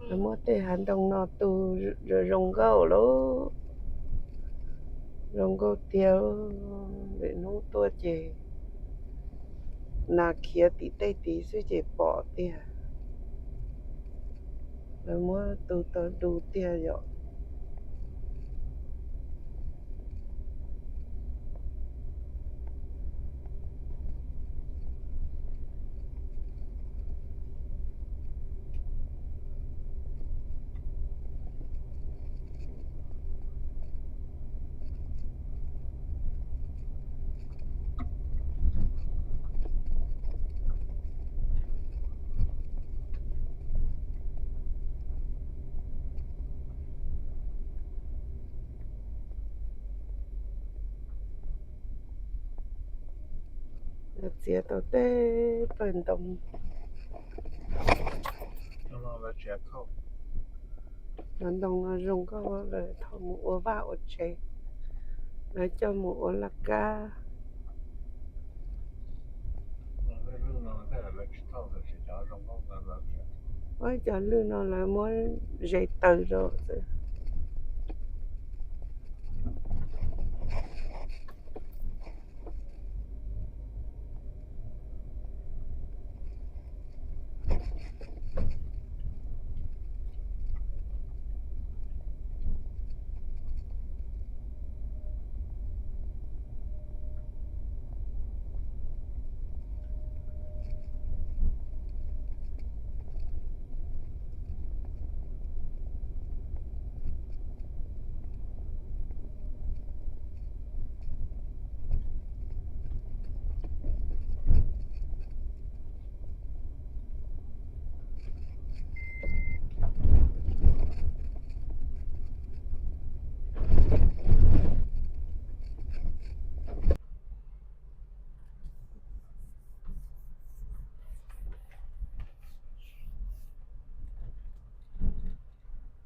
Lawv muab tej hav ntoo no tu zoo zoo nkauj lauj, zoo nkauj tiag. Lwm hnub tuaj ces nas khiav tim tej tid xwb ces pom tiag. Lawv muab tu tau du tiag yom. Txiav tau tej pawg ntoo. Cov ntoo no zoo nkauj, lawv thauj mus ua vaj ua tsev, lawv coj mus ua laj kab. Ua cov lwj no lawv muab zes taws rau xwb.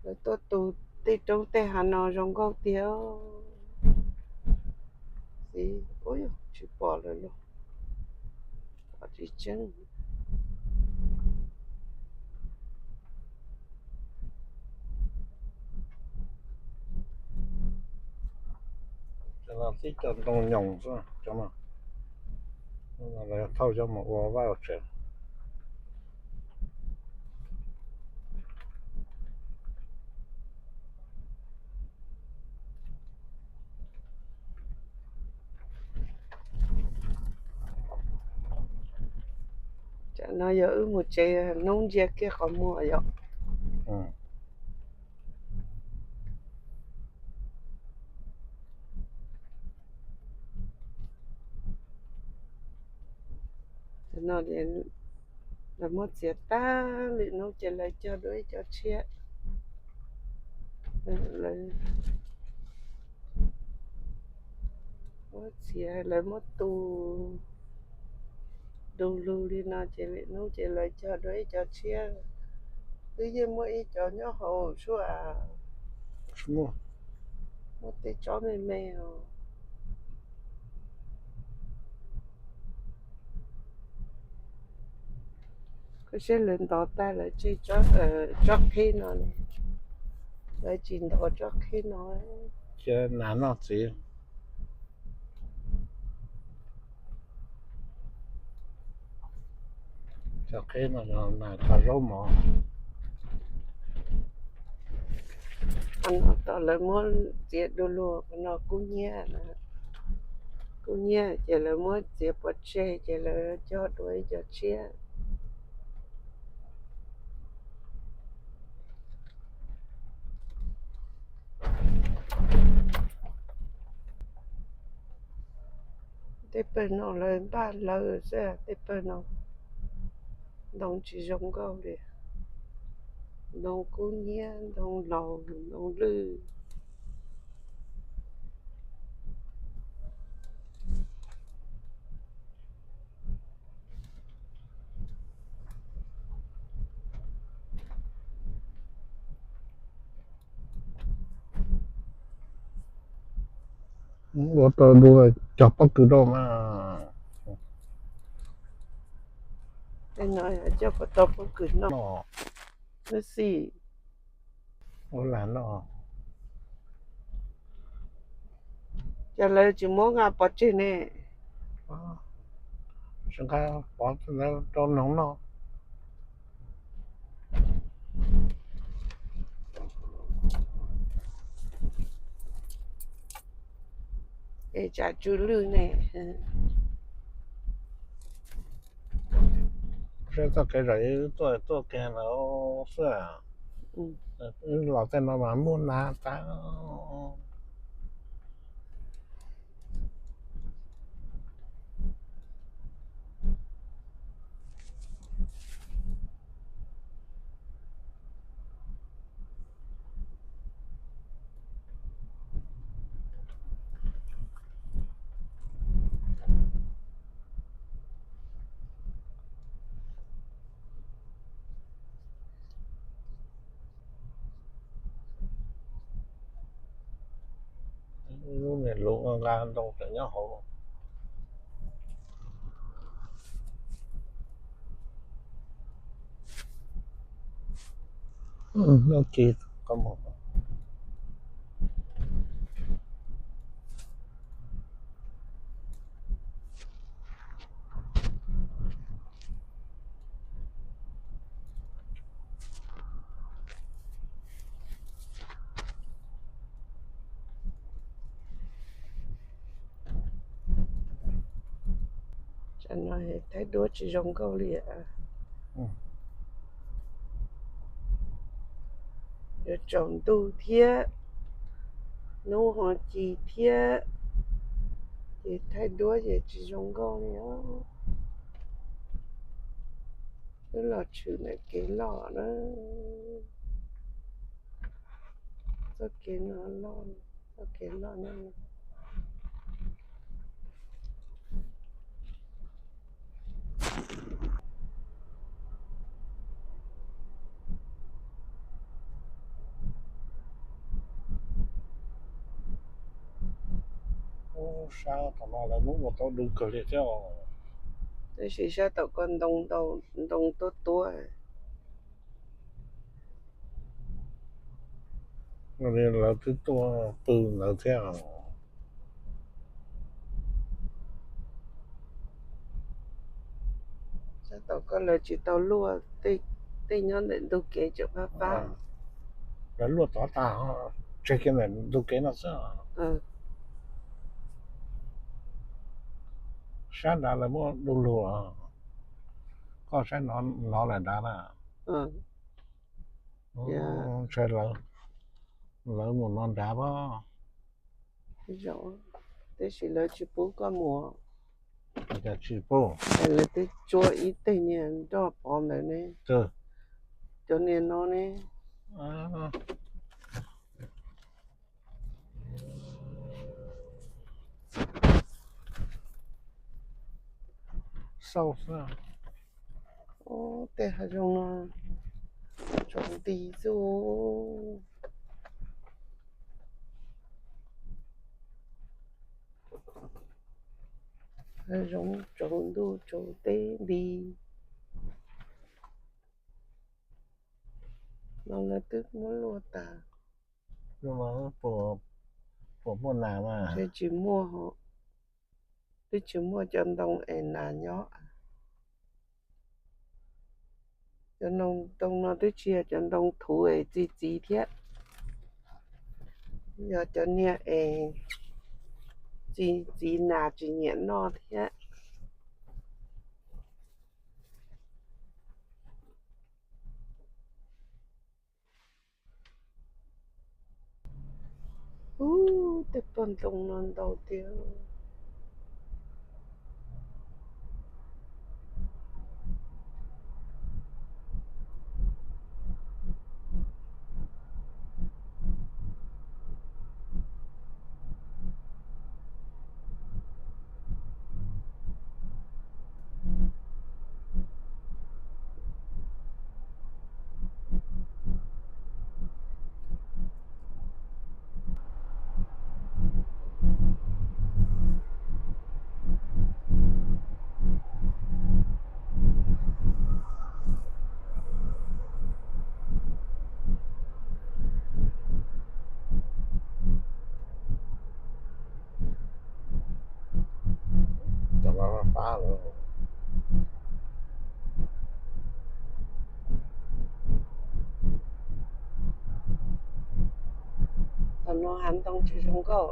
Lawv tuaj tu tej roob tej hav no zoo nkauj tiag. Txiv, ub, tsis pom lawm los, pom tsis tseeb. Cov no tib co ntoo nyoos xwb, cov no lawv thauj coj mus ua vaj ua tsev. Tam no yog wb mus tsev, hnub ntsia kiag qhov muag yom. Tam no lawv muab txiav tag, lwm hnub ces lawv cog dua ib co tshiab. Lawv muab txiav, lawv muab tu du lug li no ces lwm hnub ces lawv cog dua ib co tshiab. Twb yeej muaj ib co nyob hauv sua, muaj tej tsob me me os. Koj saib lawv ntov tag lawv tseg tsob qhib no, lawv tsis ntov tsob qhib no. Cia nas noj txiv. Tsob qhib no mas tau zaub mov. Qhov no tom lawv muab txiav du lug, qhov no kub hnyiab, kub hnyiab ces lawv muab txiav pov tseg ces lawv cog dua ib co tshiab. Tej pawg no lawv npaj lawv xwb, tej pawg no ntoo tsis zoo nkauj li. Ntoo kub hnyiab, ntoo laus, ntoo lwj. Ua tau du cog pob kws rau mas. Tej no cog kom tau pob kws noj. Lub xim. Ua lam no, cas lawv tsis muab nqa pov tseg ne? Tsis nqa pov rau noog noj. Es tsam tsw lwj ne. Saib txoj kev zom tuaj tuaj kiag lawm xwb. Wb los tej no mas muaj nas tas. Lub niag luv nqa ntoo tseem nyob hauv. Lub ci qhov muag. Tam no thaij duab tsis zoo nkauj li. Yuav tsaus ntuj thiab, hnub ho ci thiab, ces thaij duab ces tsis zoo nkauj li os. Wb los tshwm ntawm kev loj na. Txoj kev no loj, txoj kev loj no. Sab tom no lawv muab ua tau du kawg li thiab. Tab sis sab tom ko ntoo ntau, ntoo tuab tuab. Lawv twb tuaj pw ntawd thiab. Sab tom ko lawv tsis tau luaj, tej nyob ntawm ntug kev tseem fab fab. Lawv luaj tod tas, tseg kiag ntawm ntug kev no xwb. Sab nrad lawv muab du lug, koj saib no lawm nrad na. Ntshai lawv, lawv mus no nrad pab. Tab sis lawv tsis pub koj mus. Cas tsis pub? Lawv twb tsuab ib teg niag nroj pov ntawd ne. Cov niag no ne. Xauj xwb. Tej hav zoov no tsaus nti xwb. Hav zoov tsaus ntuj tsaus teb nti. No lawv twb muab luaj tas. Puas muaj nas mas? Tsis muaj, twb tsis muaj cov ntoo es nas nyob. Cov ntoo no twb tsis yog cov ntoo thuv es txi txiv thiab, yog cov niag es txi txiv nas tsis nyiam noj thiab. Ub, tej pog ntoo no ntau tiag. pab lawm. Thaum no hav ntoo tsis zoo nkauj,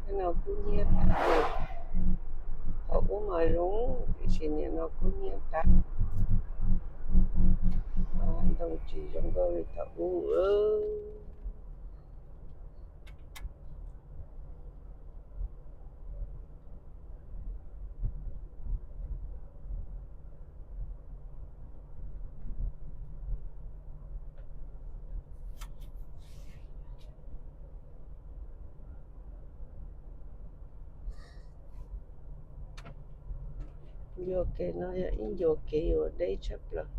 nim no kub hnyiab tag. Thaum ub mas zoo, tiam sis nim no kub hnyiab tag. Hav ntoo tsis zoo nkauj li thaum ub. Ncua kev no yog ib ncua kev uas deb tshaj plaws.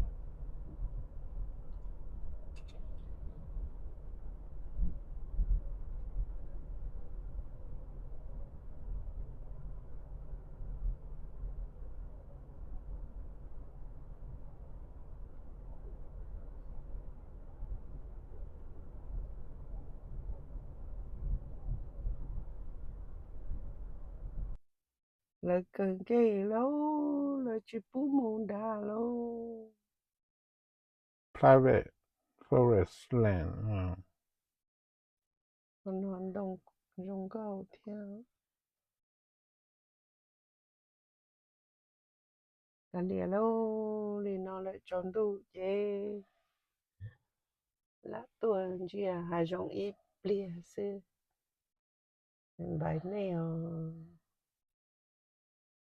Lawv kawg nkeeg lauj, lawv tsis pub mus nrad lauj. Private forest land. Ntoo zoo nkauj thiab. Kav liam lauj, li no lawm tsaus ntuj ces lam tuaj ntsia hav zoov ib pliag xwb. Bye nej os.